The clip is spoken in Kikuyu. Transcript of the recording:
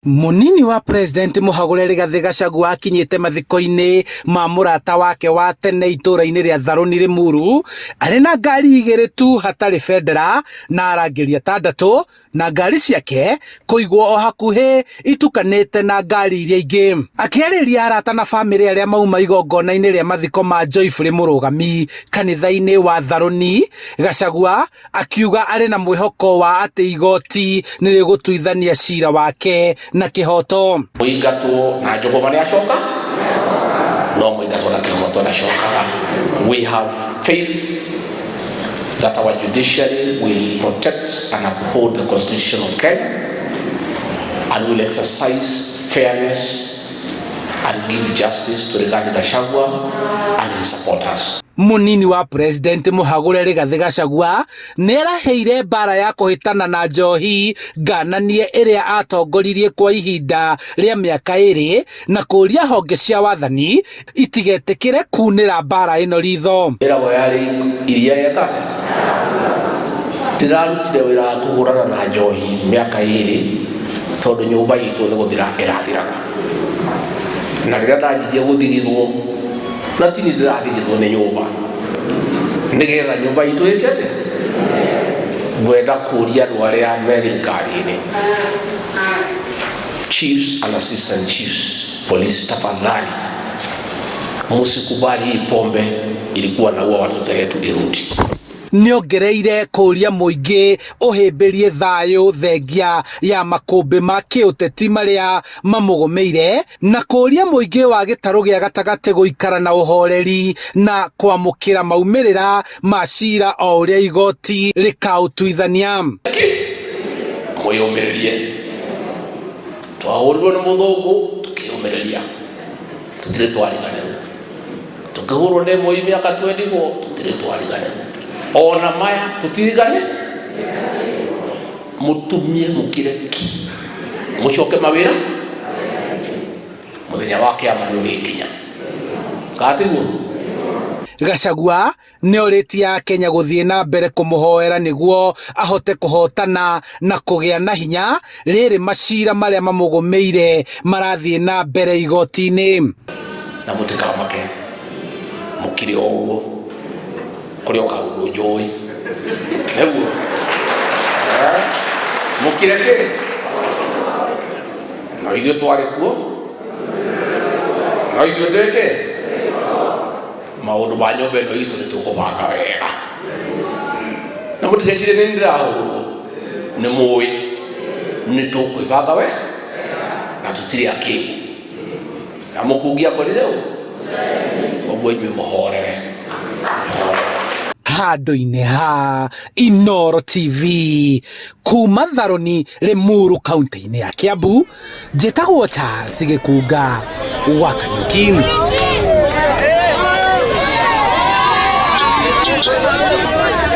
Mũnini wa President Mũhagũre Rigathĩ Gachagua akinyĩte mathiko-inĩ ma mũrata wake wa tene itũũra-inĩ rĩa Tharũni Limuru arĩ na ngari igĩrĩ tu hatarĩ bendera na arangĩri atandatũ na ngari ciake kũigwo o hakuhĩ itukanĩte na ngari iria ingĩ. Akĩarĩria arata na bamĩrĩ arĩa mauma igongona-inĩ rĩa mathiko ma Joyfrey Mũrũgami kanitha-inĩ wa Tharũni, Gachagua akiuga arĩ na mwĩhoko wa atĩ igoti nĩ rĩgũtuithania cira wake na kĩhoto. Mũingatwo na njũgũma nĩ acoka no mũingatwo na kĩhoto ndacokaga. We have faith that our judiciary will protect and uphold the constitution of Kenya and will exercise fairness and give justice to Rigathi Gachagua and his supporters. Munini wa President Mũhagũre Rigathĩ Gachagua nĩeraheire mbara ya kũhĩtana na njohi ngananie ĩrĩa atongoririe kwa ihinda rĩa mĩaka ĩrĩ na kũria honge cia wathani itigetĩkĩre kunĩra mbara ĩno ritho. Ĩragwo yarĩ iria yekate ndĩrarutire wĩra wa kũhũrana na njohi mĩaka ĩrĩ tondũ nyũmba itũ nĩ gũthira ĩrathiraga na rĩrĩa ndanjirie gũthigithwo na tini ndĩrathigithwo nĩ nyũmba nĩgetha nyũmba itũ ĩke atĩa. Ngwenda kũria andũ arĩa me thirikari-inĩ, chiefs and assistant chiefs, polisi, tafadhali msikubali hii pombe ilikuwa naua watoto wetu irudi. Nĩongereire kũria mũingĩ ũhĩmbĩrie thayũ thengia ya makũmbĩ ma kĩũteti marĩa mamũgũmĩire na kũria mũingĩ wa gĩtarũ gĩa gatagatĩ gũikara na ũhoreri na kwamũkĩra maumĩrĩra ma cira o ũrĩa igoti rĩkaũtuithania. Mwĩyũmĩrĩrie, twahũrirwo nĩ mũthũngũ tũkĩyũmĩrĩria, tũtirĩ twariganĩrwo, tũkĩhũrwo nĩ Moi mĩaka 24 tũtirĩ twariganĩrwo, ona maya tũtirigane. Mũtumie mũkire ki mũcoke mawĩra, mũthenya wa kĩama nĩ ũrĩkinya, katiguo. Gachagua nĩorĩtie Akenya gũthiĩ na mbere kũmũhoera nĩguo ahote kũhotana na kũgĩa na hinya rĩrĩ macira marĩa mamũgũmĩire marathiĩ na mbere igoti-inĩ. Na mũtikamake mũkire o ũguo kũrĩ o kaũndũ njũĩ nĩguo mũkire kĩ no ithuĩ twarĩ kuo no ithuĩ twĩke maũndũ ma nyũmba ĩno itũ nĩ tũkũbanga wega na mũtigecirie nĩ ndĩrahũrwo nĩ mũĩ nĩ tũkwĩbanga we na tũtirĩ akĩgu na mũkungi akorire ũ ũguo inyuĩ mũhorere. Handũ-inĩ ha Inooro TV kuma Tharũni Limuru kaunti-inĩ ya Kiambu, njĩtagwo Charles Gĩkunga wa Kariuki.